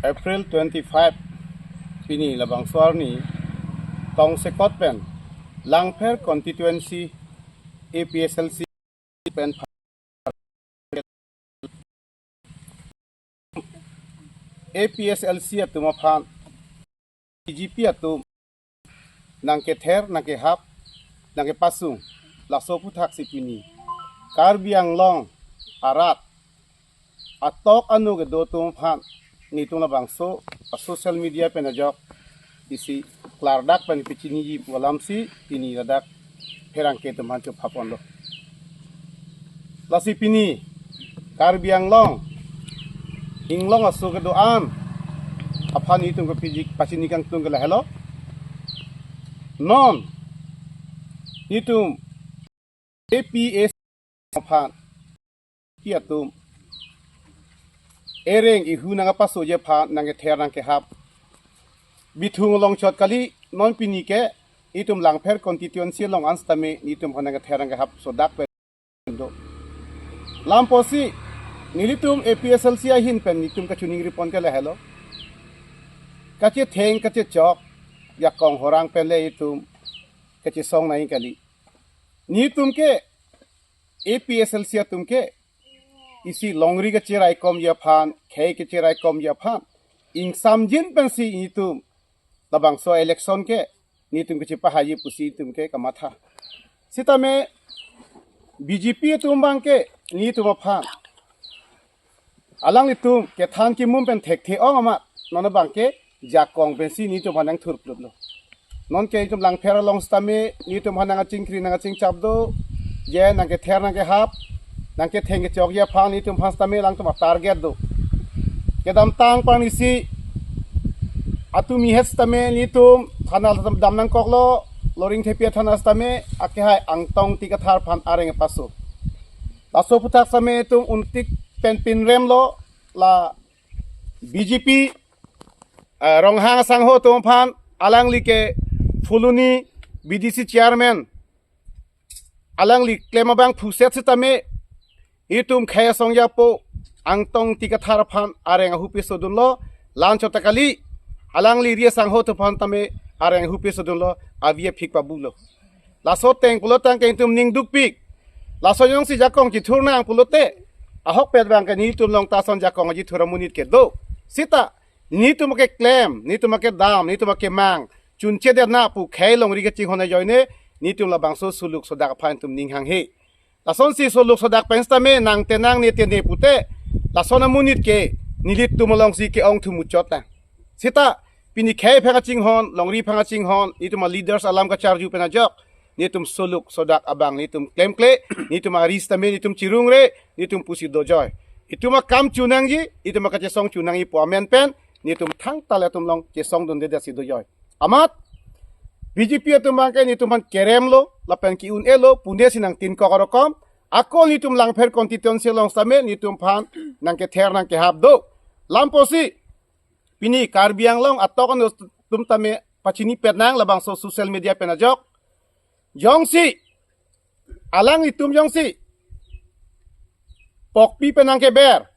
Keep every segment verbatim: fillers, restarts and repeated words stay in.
April twenty-five, pini labangso arni tongsekot pen Langpher constituency A P S L C pen A P S L C atum aphan B J P atum nangkether, nangkehap, nangkepasung, laso aphuthaksi pini Karbi Anglong arat atok anu kedo atum aphan nelitum labangso a social media pen ajok isi klardak pen pachiniji pu alamsi pini ladak pherangke atum aphan chophap ponlo. Lasi pini Karbi Anglong inglong aso kedo-an aphan nelitum ke piji pachini kangtung ke lahelo. Non nelitum A P S aphan P atum ereng ihu nangpasoji aphan nangkether nangkehap bithung longchot kali. Non pini ke itum Langpher constituency along an sitame nelitum aphan nangkether nangkehap sodak pen do. Lamposi nelitum A P S L C ahin pen nelitum kachiningri pon ke lahelo. Kachetheng kachechok jakong horang pen le itum kachesong nangji kali. Nelitum ke A P S L C atum ke isi longri kachiraikomji aphan, khei kachiraikomji aphan ingsamjin pensi nelitum labangso election ke nelitum kachipahaiji pusi nelitum ke kamatha. Sitame B J P atum abang ke nelitum aphan alanglitum kethan kimum pen thekthe-ong amat non abang ke jakong pensi nelitum aphan nangthurplutlo. Non ke itum Langpher along sitame nelitum aphan nangkachingkri nangkachingchap do, je nangkether nangkehap, nangketheng kechokji aphan nelitum aphan sitame alangtum atarget do. Kedamtang pang isi atum ihet sitame nelitum thana dam nangkoklo, Loringthepi athana sitame akehai Angtong Tikathar aphan areng paso. Laso aputhak sitame itum untik pen pinremlo, la B J P, eh, Ronghang asangho atum aphan alangli ke Phuloni B D C chairman alangli klem abang phuset sitame itum khei asong japo Angtong Tikathar aphan areng ahupi sodunlo, lanchot ta kali, alangli ri asangho atum aphan tame areng ahupi sodunlo, avi aphik pabulo. Laso ateng pulotangte itum ning dukpik. Laso jongsi jakong chithur nang pulote ahokpet abang ke nelitum along ta ason jakong chithur amonit kedo. Sita nelitum akeklem, nelitum akedam, nelitum akemang chunche detna pu khei longri kachinghon ajoine nelitum labangso suluk sodak aphan itum ning hanghe. Lasonsi suluk sodak pen sitame nang tenang ne tene pute, lason amonit ke nelitum alongsi ke-ong thumuchot ta. Sita pini khei aphan kachinghon, longri aphan kachinghon, nelitum aleaders alam kacharju pen ajok nelitum suluk sodak abang nelitum klemkle, nelitum ari sitame nelitum chirungre, nelitum pusi dojoi. Itum akam chunangji, itum akachesong chunangji pu amen pen nelitum thangta le atum along chesong dundedetsi dojoi. Amat B J P atum abang ke nelitum aphan keremlo, lapen ki-un-elo, punesi nangtinkok arokom, ako nelitum Langpher constituency along sitame nelitum aphan nangkether nangkehap do. Lamposi pini Karbi Anglong atok anu atum tame pachinipet nang labangso social media pen ajok. Jongsi alanglitum jongsi pokpi pen nangkeber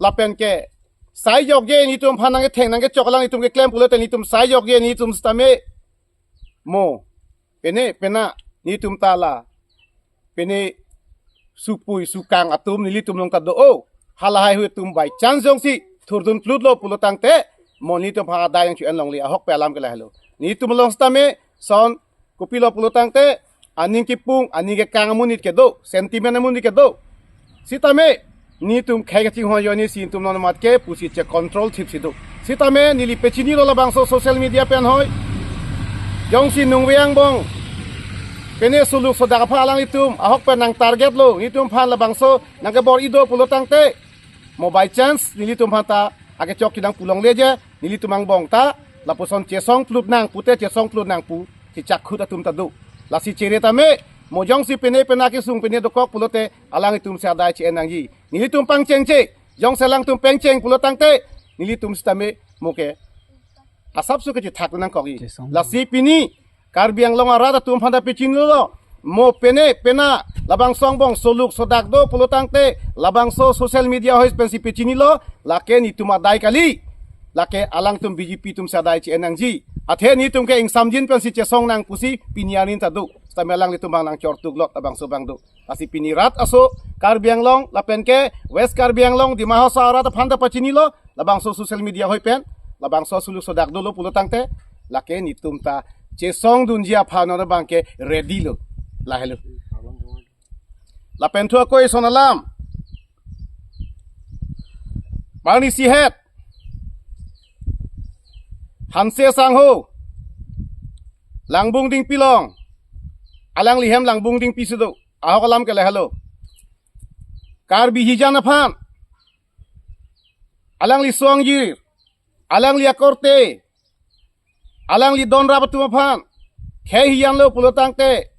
lapen ke sai jokje nelitum aphan nangketheng nangkechok alanglitum keklem pulote nelitum sai jokje nelitum sitame mo pene pena nelitum ta la pene supui sukang atum nelitum along ta do-o. Halahai hui atum by chance jongsi thurdunplutlo pulotangte mo nelitum aphan adai jang chu-en longle, ahokpet alam ke lahelo. Nelitum along sitame son kopilo pulotangte aning kipung, aning kekang amonit kedo, sentiment amonit kedo. Sitame nelitum khei kachinghon ajoinesi nelitum non amat ke pusi che control thipsi do. Sitame neli pachinilo labangso social media pen hoi. Jongsi nungve angbong pene suluk sodak aphan alanglitum ahokpet nangtargetlo, nelitum aphan labangso nangkebor-i do pulotangte mo by chance nelitum aphan ta akechok kedang pu longleje, nelitum angbong ta lapuson chesongplut nang pute chesongplut nang pu chechakhut atum ta do. Lasi chere tame mo jongsi pene pena kesung pene dokok pulote alanglitum si adai che-en nangji. Nelitum pangchengche, jongsi alangtum pangcheng pulotangte nelitum sitame mo ke asapso kechethak nangkokji. Chesong. Lasi pini Karbi Anglong arat atum aphan ta pachinilo. mo pene pena labangso angbong soluk sodak do pulo tangte labangso social media ahoi pensi pachinilo, lake netum adai kali. Lake alangtum B J P atum si adai chi-en nangji. Athe netum ke ingsamjin pensi chesong nang pusi pini anin ta do. Sitame alanglitum abang nangchortuk lot labangso abang do. Lasi pini rat aso Karbi Anglong lapen ke West Karbi Anglong Dima Hasao arat aphan ta pachinilo, labangso social media ahoi pen, labangso soluk sodak dolo pulo tangte, lake netum ta chesongdunji aphan non abang ke ready lo. Lahelo. Lapen thu ako eson alam. Parnisi het. Hanse sangho. Langbung Dingpi along. Alangli hem Langbung Dingpi si do. Ahok alam ke lahelo. Karbi hijan aphan. Alangli suangjir. Alangli akorte. Alangli don rap atum aphan. Khei hijan lo pulo tangte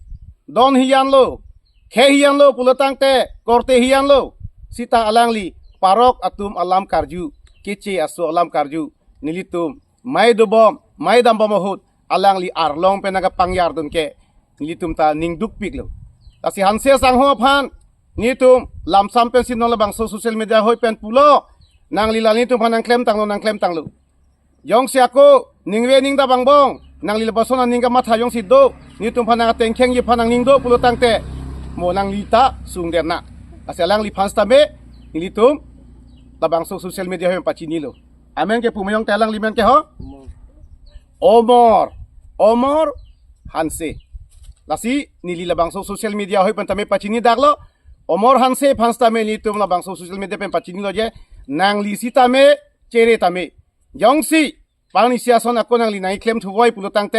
don hijan lo. Khei hijan lo pulo tangte korte hijan lo. Sita alangli parok atum alam karju, keche aso alam karju, nelitum mei dobom, mei dambom ahut alangli arlong pen nangkapangjardun ke nelitum ta ning dukpik lo. Lasi Hanse sangho aphan netum lamsam pensi non labangso social media ahoi pen pulo, nangli la netum aphan nangklemtanglo, nangklemtanglo. Jongsi ako ningve ning dap angbong, nangli lapuson aning kamatha jongsi do, netum aphan nangtengkhengji aphan nangning do pulo tangte, mo nangli ta sungdet nang. Lasi alangliphan sitame nelitum labangso social media ahoi pachinilo. Amen ke pu ma jongte alangli men ke ho? Omor. Omor Hanse. Lasi neli labangso social media ahoi pen tame pachini daklo. Omor Hanse aphan sitame netum labangso social media pen pachinilo je, nangli sitame chere tame. Jongsi parnisi ason ako nangli nangkeklem thuvoi pulo tangte